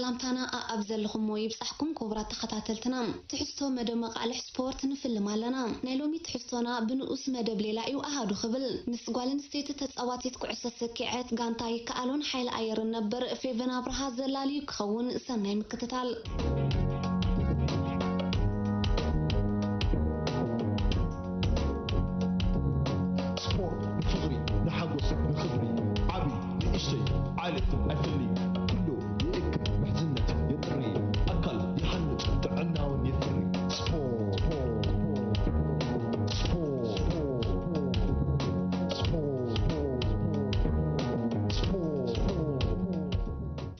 ኣንታና ኣኣብ ዘለኹሞ ይብጻሕኩም ክቡራት ተኸታተልትና። ትሕዝቶ መደብ መቃልሕ ስፖርት ንፍልም ኣለና። ናይ ሎሚ ትሕዝቶና ብንኡስ መደብ ሌላ እዩ ኣሃዱ ክብል። ምስ ጓል ኣንስተይቲ ተጻዋቲት ኩዕሶ ሰኪዐት ጋንታ ይከኣሎን ሓይሊ ኣየርን ነበር ፌቨን ኣብርሃ ዘላልዩ ክኸውን። ሰናይ ምክትታል። ስፖርት ንፍቕሪ፣ ንሓጎስ፣ ንኽብሪ፣ ዓቢ ንእሽተይ፣ ዓሌት ኣይፈሊ፣ ኩሉ ይእክብ፣ ምሕዝነት የጥሪ፣ ኣካል ይሃንጽ፣ ጥዕናውን የፍሪ። ስፖርት፣ ስፖርት፣ ስፖርት፣ ስፖርት፣ ስፖርት።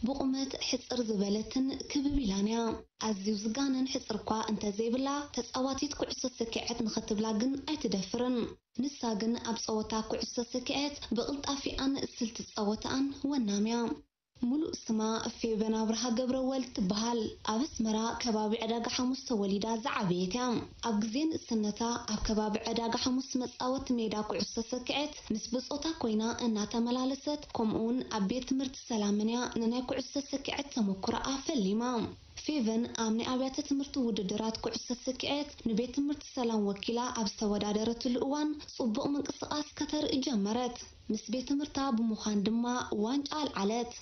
ብቑመት ሕጽር ዝበለትን ክብብ ኢላን እያ። ኣዝዩ ዝጋነን ሕጽር እኳ እንተዘይብላ፣ ተጻዋቲት ኩዕሶ ሰኪዐት ንኽትብላ ግን ኣይትደፍርን። ንሳ ግን ኣብ ጸወታ ኩዕሶ ሰኪዐት ብቕልጣፊኣን ስልቲ ጸወታኣን ወናም እያ። ሙሉእ ስማ ፌቨን ኣብርሃ ገብረወልድ ትበሃል። ኣብ ኣስመራ ከባቢ ዕዳጋ ሓሙስ ተወሊዳ ዝዓበየት እያ። ኣብ ግዜ ንእስነታ ኣብ ከባቢ ዕዳጋ ሓሙስ መጻወቲ ሜዳ ኩዕሶ ሰኪዐት ምስ ብጾታ ኮይና እናተመላለሰት፣ ከምኡውን ኣብ ቤት ትምህርቲ ሰላምን እያ ንናይ ኩዕሶ ሰኪዐት ተመኩሮኣ ፈሊማ። ፌቨን ኣብ ናይ ኣብያተ ትምህርቲ ውድድራት ኩዕሶ ሰኪዐት ንቤት ትምህርቲ ሰላም ወኪላ ኣብ ዝተወዳደረትሉ እዋን ጽቡቕ ምንቅስቓስ ከተርኢ ጀመረት። ምስ ቤት ትምህርታ ብምዃን ድማ ዋንጫ ኣልዓለት።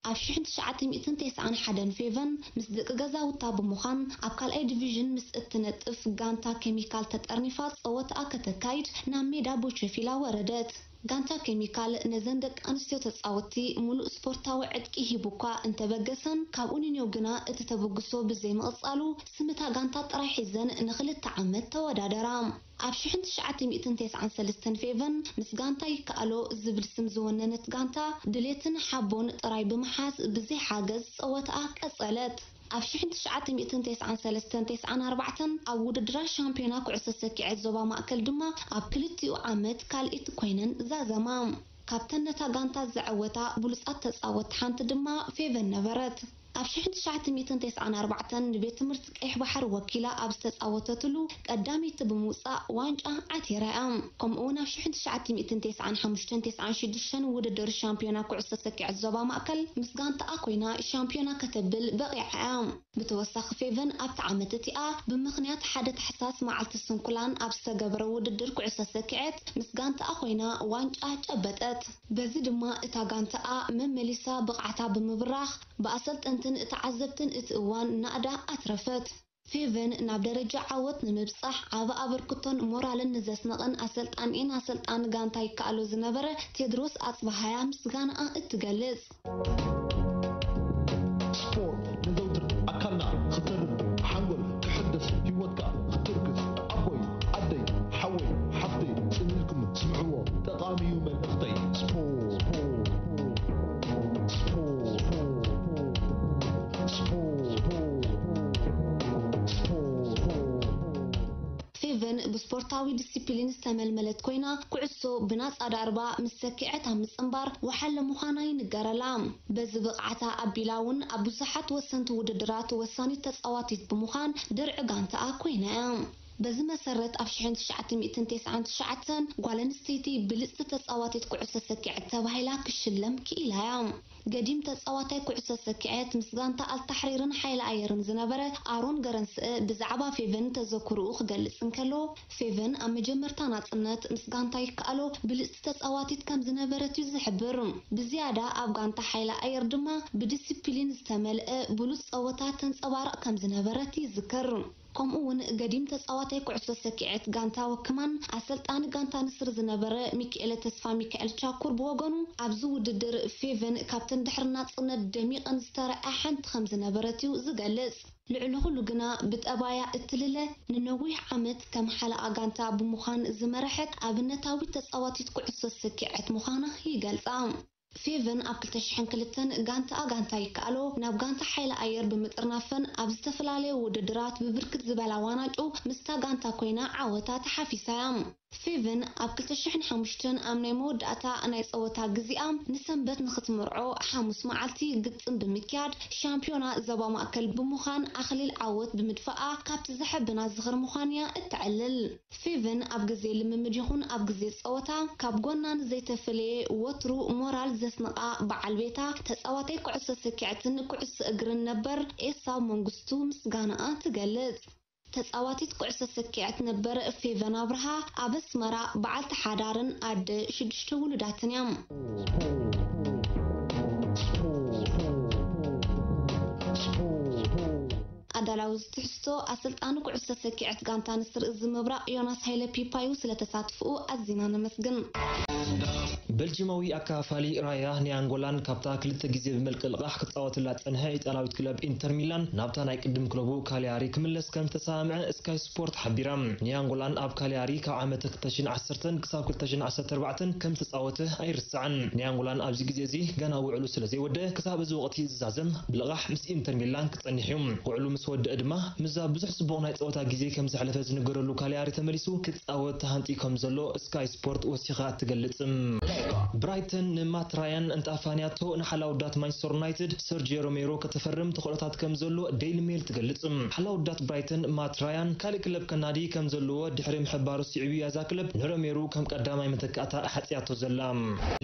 ኣብ ሽሕን ትሽዓተ ሚእትን ተስዓን ሓደን ፌቨን ምስ ደቂ ገዛውታ ብምዃን ኣብ ካልኣይ ዲቪዥን ምስ እትነጥፍ ጋንታ ኬሚካል ተጠርኒፋ ጸወታኣ ከተካይድ ናብ ሜዳ ቦቸፊላ ወረደት። ጋንታ ኬሚካል ነዘን ደቂ ኣንስትዮ ተጻወትቲ ሙሉእ ስፖርታዊ ዕጥቂ ሂቡ እኳ እንተበገሰን፣ ካብ ኡኒንዮ ግና እቲ ተበግሶ ብዘይምቕጻሉ ስም እታ ጋንታ ጥራይ ሒዘን ንኽልተ ዓመት ተወዳደራ። ኣብ ሽሕን ትሽዓተ ሚእትን ተስዓን ሰለስተን ፌቨን ምስ ጋንታ ይከኣሎ ዝብል ስም ዝወነነት ጋንታ ድሌትን ሓቦን ጥራይ ብምሓዝ ብዘይ ሓገዝ ጸወታኣ ቀጸለት። ኣብ ሽሕን ትሽዓተ ሚእትን ተስዓን ሰለስተን ተስዓን ኣርባዕተን ኣብ ውድድራት ሻምፒዮና ኩዕሶ ሰኪዐት ዞባ ማእከል ድማ ኣብ ክልቲኡ ዓመት ካልኢት ኮይነን ዛዘማ። ካብተን ነታ ጋንታ ዘዐወታ ብሉጻት ተጻወትቲ ሓንቲ ድማ ፌቨን ነበረት። ኣብ ሽሕን ትሽዓተ ሚእትን ተስዓን ኣርባዕተን ንቤት ትምህርቲ ቀይሕ ባሕሪ ወኪላ ኣብ ዝተጻወተትሉ ቀዳመይቲ ብምውጻእ ዋንጫ ዓቲራ እያ። ከምኡውን ኣብ ሽሕን ትሽዓተ ሚእትን ተስዓን ሓሙሽተን ተስዓን ሽዱሽተን ውድድር ሻምፒዮና ኩዕሶ ሰኪዐት ዞባ ማእከል ምስ ጋንታኣ ኮይና ሻምፒዮና ከተብል በቒዓ እያ። ብተወሳኺ ፌቨን ኣብቲ ዓመት እቲኣ ብምኽንያት ሓደ ታሕሳስ መዓልቲ ስንኩላን ኣብ ዝተገበረ ውድድር ኩዕሶ ሰኪዐት ምስ ጋንታኣ ኮይና ዋንጫ ጨበጠት። በዚ ድማ እታ ጋንታኣ መመሊሳ ብቕዓታ ብምብራኽ ብኣሰልጠንትን ተዓዘብትን እቲ እዋን ናእዳ ኣትረፈት። ፌቨን ናብ ደረጃ ዓወት ንምብጻሕ ዓቢ ኣበርክቶን ሞራልን ንዘስነቐን ኣሰልጣኒኤን ኣሰልጣኒ ጋንታ ይከኣሎ ዝነበረ ቴድሮስ ኣጽበሃያ ምስጋናኣ እትገልጽ። ስፖርት ነዘውትር ኣካልና ክተርር ሓንጎል ክሕደስ ህይወትካ ክትርግፍ ኣቦይ ኣደይ ሓወይ ሓፍተይ ጽን ኢልኩም ስምዕዎ ጠቓሚ እዩ መልእኽተይ። ስፖርት ስፖርት ስፖርት ስፖርት ፌቨን ብስፖርታዊ ዲሲፕሊን ዝተመልመለት ኮይና፣ ኩዕሶ ብናጻ ዳርባ ምስ ሰኪዐት ኣብ ምጽንባር ወሓለ ምዃና ይንገረላ። በዚ ብቕዓታ ኣቢላ እውን ኣብ ብዙሓት ወሰንቲ ውድድራት ወሳኒት ተጻዋቲት ብምዃን ድርዒ ጋንታኣ ኮይና እያ። በዚ መሰረት ኣብ ሽሕን ትሽዓተ ሚእትን ተስዓን ትሽዓተን ጓል ኣንስተይቲ ብልጽቲ ተጻዋቲት ኩዕሶ ሰኪዐት ተባሂላ ክሽለም ክኢላ እያ። ገዲም ተጻዋታይ ኩዕሶ ሰኪዐት ምስ ጋንታ ኣልታሕሪርን ሓይሊ ኣየርን ዝነበረ ኣሮን ገረንስእ ብዛዕባ ፌቨን ተዘክርኡ ክገልጽ እንከሎ፣ ፌቨን ኣብ መጀመርታ ናጽነት ምስ ጋንታ ይከኣሎ ብልጽቲ ተጻዋቲት ከም ዝነበረት እዩ ዝሕብር። ብዝያዳ ኣብ ጋንታ ሓይሊ ኣየር ድማ ብዲሲፕሊን ዝተመልአ ብሉጽ ጸወታ ተንጸባርቕ ከም ዝነበረት ይዝከር። ከምኡ እውን ገዲም ተጻዋታይ ኩዕሶ ሰኪዐት ጋንታ ወክማን ኣሰልጣኒ ጋንታ ንስር ዝነበረ ሚካኤለ ተስፋ ሚካኤል ቻኩር ብወገኑ፣ ኣብዚ ውድድር ፌቨን ካብተን ድሕሪ ናጽነት ደሚቐን ዝተረኣ ሓንቲ ከም ዝነበረት እዩ ዝገልጽ። ልዕሊ ኩሉ ግና ብጠባያ እትልለ፣ ንነዊሕ ዓመት ከም ሓለቓ ጋንታ ብምዃን ዝመረሐት ኣብነታዊት ተጻዋቲት ኩዕሶ ሰኪዐት ምዃና ይገልጻ። ፌቨን ኣብ ክልተ ሽሕን ክልተን ጋንታኣ ጋንታ ይከኣሎ ናብ ጋንታ ሓይሊ ኣየር ብምጥርናፈን ኣብ ዝተፈላለየ ውድድራት ብብርክት ዝበላ ዋናጩ ምስታ ጋንታ ኮይና ዓወታ ተሓፊሳ እያ። ፌቨን ኣብ ክልተ ሽሕን ሓሙሽተን ኣብ ናይ መወዳእታ ናይ ጸወታ ግዜኣ ንሰንበት ንኽትመርዖ ሓሙስ መዓልቲ ግጥም ብምክያድ ሻምፒዮና ዞባ ማእከል ብምዃን ኣኽሊል ዓወት ብምድፋኣ ካብቲ ዘሐብና ዝኽሪ ምዃን'ያ እተዕልል። ፌቨን ኣብ ግዜ ልምምድ ይኹን ኣብ ግዜ ጸወታ ካብ ጎና ንዘይተፈለየ ወትሩ ሞራል ዘስንቓ በዓል ቤታ ተጻዋታይ ኩዕሶ ሰኪዐትን ኩዕሶ እግርን ነበር ኤሳው መንግስቱ ምስጋናኣ ትገልጽ። ተጻዋቲት ኩዕሶ ሰኪዐት ነበር ፌቨን ኣብርሃ ኣብ ኣስመራ በዓልቲ ሓዳርን ኣደ ሽዱሽተ ውሉዳትን እያ። ኣዳላዊ ትሕዝቶ ኣሰልጣኒ ኩዕሶ ሰኪዐት ጋንታ ንስር እዚ ምብራቕ ዮናስ ሃይለ ፒፓዩ ስለ ተሳትፍኡ ኣዚና ነመስግን። በልጂማዊ ኣካፋሊ ራያ ንያንጎላን ካብታ ክልተ ግዜ ብመልክዕ ልቓሕ ክጻወትላ ጸንሐ ኢጣልያዊት ክለብ ኢንተር ሚላን ናብታ ናይ ቅድም ክለቡ ካሊያሪ ክምለስ ከም ዝተሰማምዐ ስካይ ስፖርት ሓቢራ። ንያንጎላን ኣብ ካሊያሪ ካብ ዓመት ክልተ ሽሕን ዓሰርተን ክሳብ ክልተ ሽሕን ዓሰርተ ኣርባዕተን ከም ዝተጻወተ ኣይርስዓን። ንያንጎላን ኣብዚ ግዜ እዚ ገና ውዕሉ ስለ ዘይወደ ክሳብ እዚ ወቕቲ ዝዛዘም ብልቓሕ ምስ ኢንተር ሚላን ክጸንሕ እዩ። ውዕሉ ምስ ወደአ ድማ ምስዛ ብዙሕ ጽቡቕ ናይ ጸወታ ግዜ ከም ዘሕለፈ ዝንገረሉ ካሊያሪ ተመሊሱ ክጻወት ተሃንጢ ከም ዘሎ ስካይ ስፖርት ወሲኻ ትገልጽ። ብራይተን ንማት ራያን እንጣፋንያቶ ንሓላውዳት ማንቸስተር ዩናይትድ ሰርጂዮ ሮሜሮ ከተፈርም ተኽእሎታት ከም ዘሎ ዴይሊ ሜል ትገልጽ። ሓላውዳት ብራይተን ማት ራያን ካልእ ክለብ ከናዲ ከም ዘለዎ ድሕሪ ምሕባሩ ስዒቡ እያ እዛ ክለብ ንሮሜሩ ከም ቀዳማይ መተካእታ ሓጽያቶ ዘላ።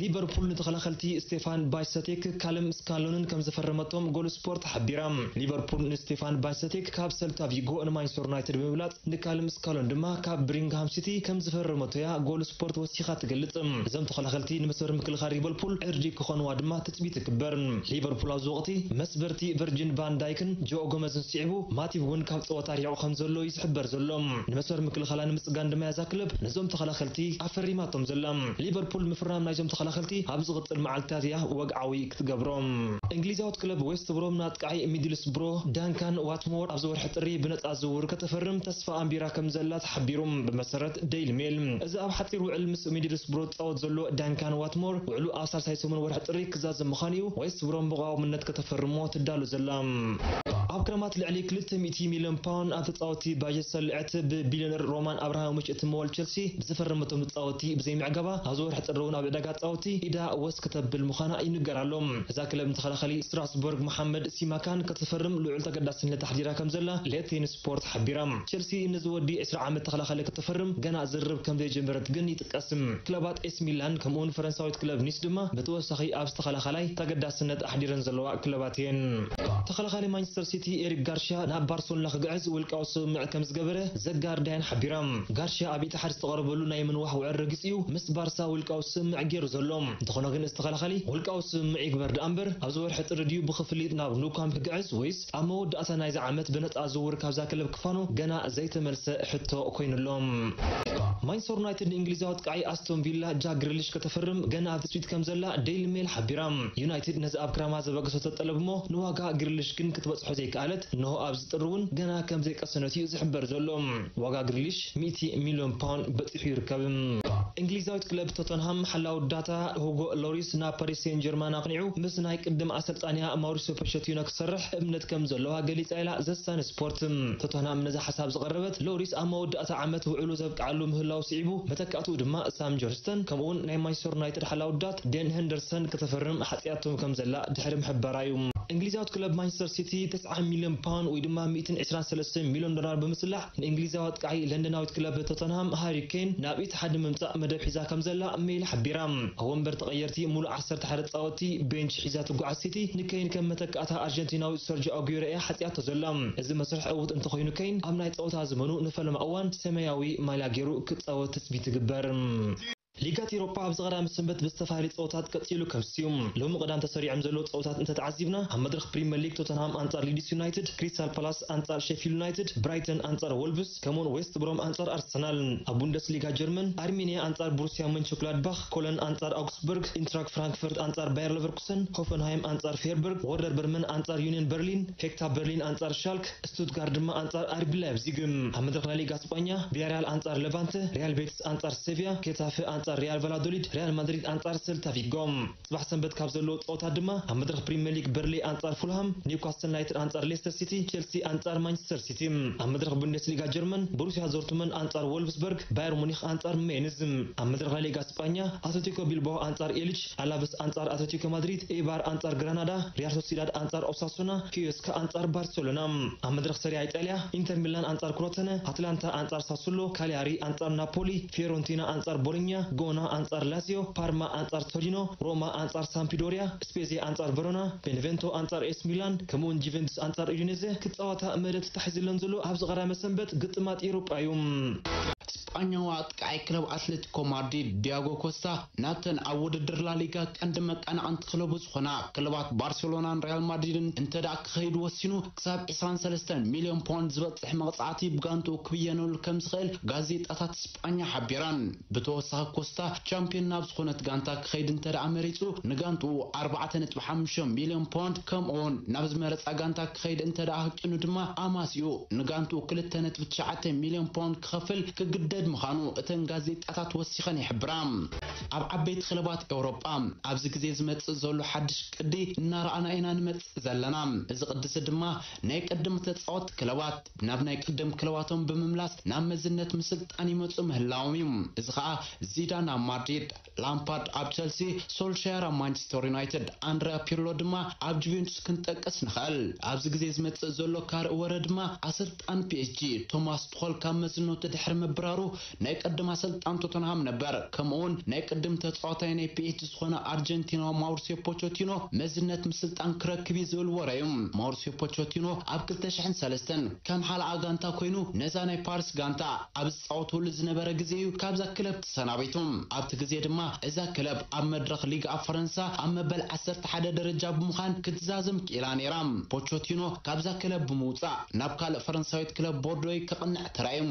ሊቨርፑል ንተኸላኸልቲ ስቴፋን ባይሰቴክ ካልም ስካሎንን ከም ዝፈረመቶም ጎል ስፖርት ሓቢራ። ሊቨርፑል ንስቴፋን ባይሰቴክ ካብ ሰልታ ቪጎ ንማንቸስተር ዩናይትድ ብምብላጽ ንካልም ስካሎን ድማ ካብ ብሪንግሃም ሲቲ ከም ዝፈረመቶ እያ ጎል ስፖርት ወሲኻ ትገልጽ። እዞም ተኸላኸልቲ ንመስመር ምክልኻል ሊቨርፑል ዕርዲ ክኾንዋ ድማ ትጽቢት ይግበር። ሊቨርፑል ኣብዚ ወቕቲ መስበርቲ ቨርጂን ቫን ዳይክን ጆኦ ጎመዝን ስዒቡ ማቲብ እውን ካብ ጸወታ ሪቑ ከም ዘሎ እዩ ዝሕበር ዘሎ። ንመስመር ምክልኻላ ንምጽጋን ድማ እያ እዛ ክለብ ነዞም ተኸላኸልቲ ኣፈሪማቶም ዘላ። ሊቨርፑል ምፍራም ናይዞም ተኸላኸልቲ ኣብ ዝቕጽል መዓልታት እያ ወግዓዊ ክትገብሮ። እንግሊዛዊት ክለብ ዌስት ብሮም ንኣጥቃዒ ሚድልስብሮ ዳንካን ዋትሞር ኣብዚ ወርሒ ጥሪ ብነጻ ዝውውር ከተፈርም ተስፋ ኣንቢራ ከም ዘላ ተሓቢሩ። ብመሰረት ዴይሊ ሜል እዚ ኣብ ሓጺር ውዕል ምስ ሚድልስብሮ ዝጻወት ዘሎ ዳንካን ዋትሞር ውዕሉ ኣብ ሳልሳይ ሰሙን ወርሒ ጥሪ ክዛዘም ምዃኑ እዩ ዌስት ብሮም ብቐዋምነት ከተፈርሞ ትዳሎ ዘላ። ኣብ ክረማት ልዕሊ ክልተ ሚእቲ ሚልዮን ፓውንድ ኣብ ተጻወቲ ባጀት ሰልዐት ብቢልዮነር ሮማን ኣብርሃሞቪች እትመወል ቸልሲ ብዝፈረመቶም ተጻወቲ ብዘይምዕጋባ ኣብዚ ወርሒ ጥሪ እውን ኣብ ዕዳጋ ተጻወቲ ኢዳ ወስ ከተብል ምዃና ይንገር ኣሎ። እዛ ክለብ ንተኸላኸሊ ስትራስቦርግ መሓመድ ሲማካን ከተፈርም ልዑል ተገዳስነት ኣሕዲራ ከም ዘላ ሌቴን ስፖርት ሓቢራ። ቸልሲ ነዚ ወዲ ዕስራ ዓመት ተኸላኻሊ ከተፈርም ገና ዝርርብ ከም ዘይጀመረት ግን ይጥቀስ። ክለባት ኤስ ሚላን ከምኡውን ፈረንሳዊት ክለብ ኒስ ድማ ብተወሳኺ ኣብዚ ተኸላኻላይ ተገዳስነት ኣሕዲረን ዘለዋ ክለባት እየን። ተኸላኻሊ ማንቸስተር ሲቲ ኤሪክ ጋርሽያ ናብ ባርሰሎና ክግዕዝ ውልቃዊ ስምምዕ ከም ዝገበረ ዘጋርዲያን ሓቢራ። ጋርሽያ ኣብ ኢትሓድ ዝተቐረበሉ ናይ ምንዋሕ ውዕል ረጊጹ እዩ ምስ ባርሳ ውልቃዊ ስምምዕ ገይሩ ዘሎ። እንተኾነ ግን እዚ ተኸላኻሊ ውልቃዊ ስምምዕ ይግበር ደኣ እምበር ኣብዚ ወርሒ ጥሪ ድዩ ብኽፍሊት ናብ ኑካምፕ ክግዕዝ ወይስ ኣብ መወዳእታ ናይዚ ዓመት ብነጻ ዝውውር ካብዛ ክለብ ክፋኖ ገና ዘይተመልሰ ሕቶ ኮይኑሎ። ማንቸስተር ዩናይትድ ንእንግሊዛዊ ኣጥቃዒ ኣስቶን ቪላ ጃክ ግሪሊሽ ከተፈርም ገና ኣብ ትጽቢት ከም ዘላ ዴይሊ ሜል ሓቢራ። ዩናይትድ ነዚ ኣብ ክረማ ዘበገሰቶ ጠለብ እሞ ንዋጋ ግሪሊሽ ግን ክትበጽሖ ዘይከኣለት እንሆ ኣብዚ ጥሪ እውን ገና ከም ዘይቀሰነት እዩ ዝሕበር ዘሎ። ዋጋ ግሪሊሽ ሚእቲ ሚልዮን ፓውንድ በጺሑ ይርከብ። እንግሊዛዊት ክለብ ቶተንሃም ሓላው ዳታ ሁጎ ሎሪስ ናብ ፓሪስ ሴን ጀርማን ኣቕኒዑ ምስ ናይ ቅድም ኣሰልጣኒያ ማውሪሲዮ ፖቸቲኖ ክሰርሕ እምነት ከም ዘለዋ ገሊጻ ኢላ ዘሳን ስፖርት። ቶተንሃም ነዚ ሓሳብ ዝቐረበት ሎሪስ ኣብ መወዳእታ ዓመት ውዕሉ ዘብቅዓሉ ምህላው ስዒቡ መተካእትኡ ድማ ሳም ጆንስተን ከምኡውን ናይ ማንቸስተር ዩናይትድ ሓላው ዳት ዴን ሄንደርሰን ከተፈርም ሓጽያቶም ከም ዘላ ድሕሪ ምሕባራ እዩ። እንግሊዛዊት ክለብ ማንቸስተር ሲቲ ተስዓ ሚልዮን ፓውንድ ወይ ድማ ሚእትን ዕስራን ሰለስተን ሚልዮን ዶላር ብምስላዕ ንእንግሊዛዊ ኣጥቃዒ ለንደናዊት ክለብ ቶተንሃም ሃሪ ኬን ናብ ኢትሓድ ንምምጻእ መደብ ሒዛ ከም ዘላ ሜይል ሓቢራ። ኣብ ወንበር ተቐየርቲ ሙሉእ ዓሰርተ ሓደ ተጻወትቲ ቤንች ሒዛ ትጓዓዝ ሲቲ ንኬን ከም መተካእታ ኣርጀንቲናዊ ሰርጆ ኣጉዌሮ እያ ሓጽያቶ ዘላ። እዚ መስርሕ ዕዉት እንተኾይኑ ኬን ኣብ ናይ ጸወታ ዘመኑ ንፈለማ እዋን ሰማያዊ ማልያ ገይሩ ክጻወት ትጽቢት ይግበር። ሊጋት ኤውሮጳ ኣብዚ ቀዳሚ ሰንበት ብዝተፈላለዩ ጸወታት ቀጺሉ ከምሲ እዩ። ሎሚ ቀዳም ተሰሪዖም ዘለዉ ጸወታት እንተተዓዚብና ኣብ መድረኽ ፕሪምየር ሊግ ቶተንሃም ኣንጻር ሊድስ ዩናይትድ፣ ክሪስታል ፓላስ ኣንጻር ሼፊልድ ዩናይትድ፣ ብራይተን ኣንጻር ወልቭስ ከምኡውን ዌስት ብሮም ኣንጻር ኣርሰናል። ኣብ ቡንደስሊጋ ጀርመን ኣርሜንያ ኣንጻር ብሩስያ መንቸንግላድባኽ፣ ኮለን ኣንጻር ኣውግስበርግ፣ ኢንትራክ ፍራንክፈርት ኣንጻር ባየር ለቨርኩሰን፣ ሆፈንሃይም ኣንጻር ፌርበርግ፣ ወርደር በርመን ኣንጻር ዩኒየን በርሊን፣ ሄክታ በርሊን ኣንጻር ሻልክ፣ ስቱትጋርት ድማ ኣንጻር ኣርቢ ላይፕዚግ። ኣብ መድረኽ ናይ ሊጋ ስጳኛ ቪያሪያል ኣንጻር ሌቫንተ፣ ሪያል ቤቲስ ኣንጻር ሴቪያ፣ ጌታፌ ኣንጻር ኣንጻር ሪያል ቫላዶሊድ፣ ሪያል ማድሪድ ኣንጻር ሰልታ ቪጎ። ጽባሕ ሰንበት ካብ ዘለዉ ጸወታት ድማ ኣብ መድረኽ ፕሪምየር ሊግ በርንሌ ኣንጻር ፉልሃም፣ ኒውካስትል ዩናይትድ ኣንጻር ሌስተር ሲቲ፣ ቼልሲ ኣንጻር ማንቸስተር ሲቲ። ኣብ መድረኽ ቡንደስሊጋ ጀርመን ብሩሲያ ዶርትመንድ ኣንጻር ወልፍስበርግ፣ ባየር ሙኒክ ኣንጻር ሜንዝ። ኣብ መድረኽ ላሊጋ ስጳኛ ኣትሌቲኮ ቢልባኦ ኣንጻር ኤልች፣ ኣላቨስ ኣንጻር ኣትሌቲኮ ማድሪድ፣ ኤባር ኣንጻር ግራናዳ፣ ሪያል ሶሲዳድ ኣንጻር ኦሳሱና፣ ኪዮስካ ኣንጻር ባርሴሎና። ኣብ መድረኽ ሰሪያ ኢጣልያ ኢንተር ሚላን ኣንጻር ክሮተነ፣ ኣትላንታ ኣንጻር ሳሱሎ፣ ካሊያሪ ኣንጻር ናፖሊ፣ ፊዮረንቲና ኣንጻር ቦሎኛ፣ ጎና ኣንጻር ላሲዮ፣ ፓርማ ኣንጻር ቶሪኖ፣ ሮማ ኣንጻር ሳምፒዶሪያ፣ ስፔዜ ኣንጻር ቨሮና፣ ቤንቨንቶ ኣንጻር ኤስ ሚላን ከምኡውን ጁቬንቱስ ኣንጻር ዩዲኔዘ ክጻወታ መደብ ተታሒዝለን ዘሎ ኣብዚ ቀዳመ ሰንበት ግጥማት ኤውሮጳ እዩ። ስጳኛዊ ኣጥቃዓይ ክለብ ኣትሌቲኮ ማድሪድ ዲያጎ ኮስታ ናብተን ኣብ ውድድር ላሊጋ ቀንዲ መቀናቐንቲ ክለቡ ዝኾና ክለባት ባርሴሎናን ሪያል ማድሪድን እንተ ደኣ ክኸይድ ወሲኑ ክሳብ ዕስራን ሰለስተን ሚልዮን ፓውንድ ዝበጽሕ መቕጻዕቲ ብጋንትኡ ክብየነሉ ከም ዝኽእል ጋዜጣታት ስጳኛ ሓቢረን። ብተወሳኺ ኮስታ ቻምፒዮን ናብ ዝኾነት ጋንታ ክኸይድ እንተ ደኣ መሪጹ ንጋንትኡ ኣርባዕተ ነጥቢ ሓሙሽተ ሚልዮን ፓውንድ ከምኡውን ናብ ዝመረጻ ጋንታ ክኸይድ እንተ ደኣ ሃቂኑ ድማ ኣማሲኡ ንጋንትኡ ክልተ ነጥቢ ትሽዓተ ሚልዮን ፓውንድ ክኸፍል ክግደድ ምዃኑ እተን ጋዜጣታት ወሲኸን ይሕብራ። ኣብ ዓበይቲ ክለባት ኤውሮጳ ኣብዚ ግዜ ዝመጽእ ዘሎ ሓድሽ ቅዲ እናረኣና ኢና ንመጽእ ዘለና። እዚ ቅዲ እዚ ድማ ናይ ቅድም ተጻወትቲ ክለባት ናብ ናይ ቅድም ክለባቶም ብምምላስ ናብ መዝነት ምስልጣን ይመጹ ምህላዎም እዩ። እዚ ኸኣ ዚዳን ኣብ ማድሪድ፣ ላምፓርድ ኣብ ቸልሲ፣ ሶልሻየር ኣብ ማንቸስተር ዩናይትድ፣ ኣንድሪያ ፒርሎ ድማ ኣብ ጁቬንቱስ ክንጠቅስ ንኽእል። ኣብዚ ግዜ ዝመጽእ ዘሎ ካልእ ወረ ድማ ኣሰልጣን ፒ ኤስ ጂ ቶማስ ቱኸል ካብ መዝነቱ ድሕሪ ምብራሩ ናይ ቅድም ኣሰልጣን ቶተንሃም ነበር ከምኡውን ናይ ቅድም ተጻዋታይ ናይ ፒ ኤስ ጂ ዝኾነ ኣርጀንቲናዊ ማውሪሲዮ ፖቾቲኖ መዝነት ምስልጣን ክረክብ እዩ ዝብል ወረ እዩ። ማውሪሲዮ ፖቾቲኖ ኣብ ክልተ ሽሕን ሰለስተን ከም ሓለኣ ጋንታ ኮይኑ ነዛ ናይ ፓሪስ ጋንታ ኣብ ዝጻወተሉ ዝነበረ ግዜ እዩ ካብዛ ክለብ ተሰናቢቱ። ኣብቲ ግዜ ድማ እዛ ክለብ ኣብ መድረኽ ሊግ ኣብ ፈረንሳ ኣብ መበል ዓሰርተ ሓደ ደረጃ ብምዃን ክትዛዝም ክኢላ ነይራ። ፖቾቲኖ ካብዛ ክለብ ብምውጻእ ናብ ካልእ ፈረንሳዊት ክለብ ቦርዶይ ከቕንዕ ተራእዩ።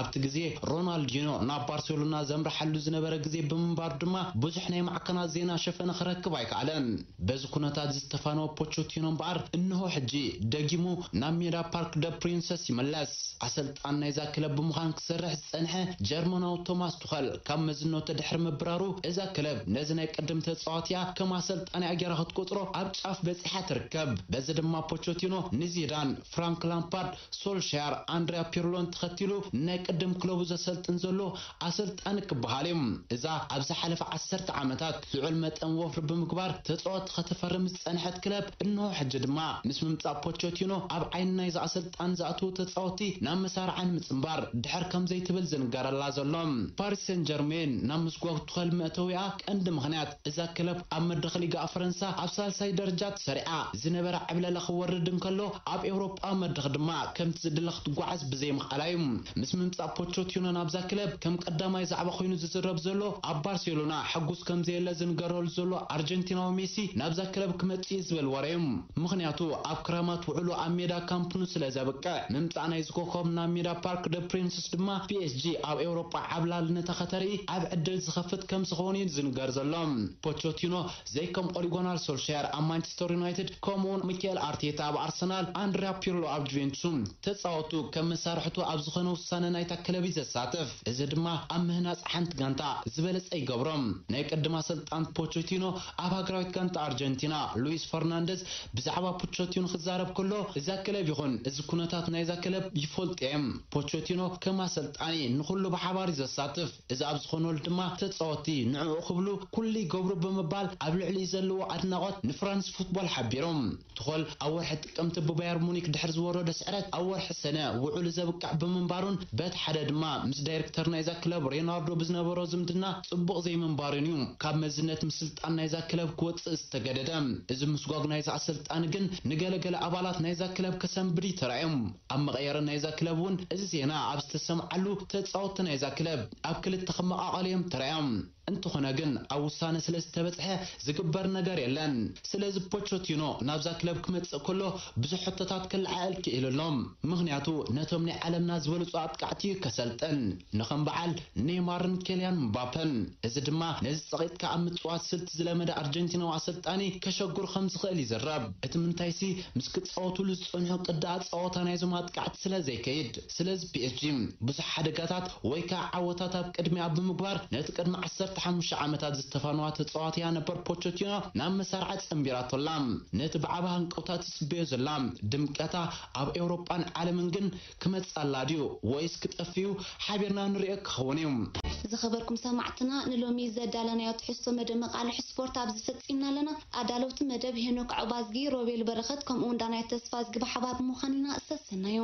ኣብቲ ግዜ ሮናልዲኖ ናብ ባርሴሎና ዘምርሓሉ ዝነበረ ግዜ ብምንባሩ ድማ ብዙሕ ናይ ማዕከናት ዜና ሸፈነ ክረክብ ኣይከኣለን። በዚ ኩነታት ዝተፋነወ ፖቾቲኖ እምበኣር እንሆ ሕጂ ደጊሙ ናብ ሜዳ ፓርክ ደ ፕሪንሰስ ይምለስ። ኣሰልጣን ናይዛ ክለብ ብምዃን ክሰርሕ ዝጸንሐ ጀርመናዊ ቶማስ ቱኸል ካብ መዝነቱ ድሕሪ ምብራሩ እዛ ክለብ ነዚ ናይ ቅድም ተጻዋቲያ ከም ኣሰልጣኒኣ ገይራ ክትቆጽሮ ኣብ ጫፍ በጺሓ ትርከብ። በዚ ድማ ፖቾቲኖ ንዚዳን፣ ፍራንክ ላምፓርድ፣ ሶልሻየር፣ ኣንድሪያ ፒርሎን ተኸቲሉ ናይ ቅድም ክለቡ ዘሰልጥን ዘሎ ኣሰልጣኒ ክበሃል እዩ። እዛ ኣብ ዝሓለፈ ዓሰርተ ዓመታት ልዑል መጠን ወፍሪ ብምግባር ተጻወትቲ ከተፈርም ዝጸንሐት ክለብ እንሆ ሕጂ ድማ ምስ ምምጻእ ፖቾቲኖ ኣብ ዓይኒ ናይዚ ኣሰልጣን ዝኣትዉ ተጻወትቲ ናብ መሳርዓ ንምጽንባር ድሕር ከም ዘይትብል ዝንገረላ ዘሎ። ፓሪስ ሰን ጀርሜን ናብ ምስጓግ ቱኸል መእተዊኣ ቀንዲ ምኽንያት እዛ ክለብ ኣብ መድረኽ ሊጋ ፈረንሳ ኣብ ሳልሳይ ደረጃ ተሰሪዓ ዝነበረ ዕብለላ ክወርድ እንከሎ ኣብ ኤውሮጳ መድረኽ ድማ ከምቲ ዝድለ ክትጓዓዝ ብዘይምኽኣላ እዩ። ምስ ምምጻእ ፖቾቲኖ ናብዛ ክለብ ከም ቀዳማይ ዛዕባ ኮይኑ ዝዝረብ ዘሎ ኣብ ባርሴሎና ሕጉስ ከም ዘየለ ዝንገረሉ ዘሎ ኣርጀንቲናዊ ሜሲ ናብዛ ክለብ ክመጽእ እዩ ዝብል ወረ እዩ። ምኽንያቱ ኣብ ክረማት ውዕሉ ኣብ ሜዳ ካምፕ ኑ ስለ ዘብቅዕ ምምጻእ ናይዚ ኮኸብ ናብ ሜዳ ፓርክ ደ ፕሪንስስ ድማ ፒ ኤስ ጂ ኣብ ኤውሮጳ ዓብላልነታ ከተርኢ ኣብ ዕድል ዝኸፍት ከም ዝኸውን እዩ ዝንገር ዘሎ። ፖቾቲኖ ዘይከም ኦሊጎናር ሶልሻየር ኣብ ማንቸስተር ዩናይትድ ከምኡውን ሚካኤል ኣርቴታ ኣብ ኣርሰናል፣ ኣንድሪያ ፒርሎ ኣብ ጁቬንቱስ ተጻወቱ ከም መሳርሕቱ ኣብ ዝኾነ ውሳነ ናይታ ክለብ እዩ ዘሳትፍ። እዚ ድማ ኣብ ምህናጽ ሓንቲ ጋንታ ዝበለጸ ይገብሮ። ናይ ቅድም ኣሰልጣን ፖቾቲኖ ኣብ ሃገራዊት ጋንታ ኣርጀንቲና ሉዊስ ፈርናንደዝ ብዛዕባ ፖቾቲኖ ክዛረብ ከሎ እዛ ክለብ ይኹን እዚ ኩነታት ናይዛ ክለብ ይፈልጦ እየ። ፖቾቲኖ ከም ኣሰልጣኒ ንኹሉ ብሓባር እዩ ዘሳትፍ። እዚ ኣብ ዝኾነሉ ድማ ተጻወቲ ንዕኡ ክብሉ ኩሉ ይገብሩ ብምባል ኣብ ልዕሊኡ ዘለዎ ኣድናቖት ንፍራንስ ፉትቦል ሓቢሮም። ትኾል ኣብ ወርሒ ጥቅምቲ ብባየር ሙኒክ ድሕሪ ዝወረዶ ስዕረት ኣብ ወርሒ ሰነ ውዕሉ ዘብቅዕ ብምንባሩን በቲ ሓደ ድማ ምስ ዳይሬክተር ናይዛ ክለብ ሬናርዶ ብዝነበሮ ዝምድና ጽቡቕ ዘይምንባሩን እዩ ካብ መዝነት ምስልጣን ናይዛ ክለብ ክወጽእ ዝተገደደ። እዚ ምስጓግ ናይዛ ኣሰልጣኒ ግን ንገለገለ ኣባላት ናይዛ ክለብ ከሰንብድ እዩ ተራእዮም። ኣብ መቐየሪ ናይዛ ክለብ እውን እዚ ዜና ኣብ ዝተሰምዓሉ ተጻወትቲ ናይዛ ክለብ ኣብ ክልተ ክመቓቐሉ እዮም ተራእዮም። እንተኾነ ግን ኣብ ውሳነ ስለ ዝተበጽሐ ዝግበር ነገር የለን። ስለዚ ፖቾቲኖ ናብዛ ክለብ ክመጽእ ከሎ ብዙሕ ሕቶታት ክለዓል ክኢሉ ኣሎ። ምኽንያቱ ነቶም ናይ ዓለምና ዝበለጹ ኣጥቃዕቲ እዩ ከሰልጥን። ንኸም በዓል ኔይማርን ኬልያን ምባፐን። እዚ ድማ ነዚ ጸቒጥካ ኣብ ምጽዋት ስልቲ ዝለመደ ኣርጀንቲናዊ ኣሰልጣኒ ከሸጉር ከም ዝኽእል ይዝረብ። እቲ ምንታይሲ ምስ ክጻወቱሉ ዝጸንሑ ቅዲ ኣጻወታ ናይዞም ኣጥቃዕቲ ስለ ዘይከይድ፣ ስለዚ ፒ ኤስ ጂ ብዙሕ ሓደጋታት ወይ ከዓ ዓወታት ኣብ ቅድሚያ ብምግባር ነቲ ቅድሚ ዓሰርተ ሓሙሽተ ዓመታት ዝተፋነዋ ተጻዋትያ ነበር ፖቸቲኖ ናብ መሳርዓ ጸንቢራቶላ። ነቲ ብዓቢ ሃንቀውታ ትጽበዮ ዘላ ድምቀታ ኣብ ኤውሮጳን ዓለምን ግን ክመጽእ ኣላ ድዩ ወይስ ክጠፍእ እዩ? ሓቢርና ንሪኦ ክኸውን እዩ። ዝኸበርኩም ሰማዕትና፣ ንሎሚ ዘዳለናዮ ትሕዝቶ መደብ መቃልሕ ስፖርት ኣብዚ ፈጺምና ኣለና። ኣዳለውቲ መደብ ሄኖክ ዑባዝጊ፣ ሮቤል በረኸት፣ ከምኡ እውን ዳናይት ተስፋዝጊ ብሓባር ብምዃን ኢና። ሰሰናዩ።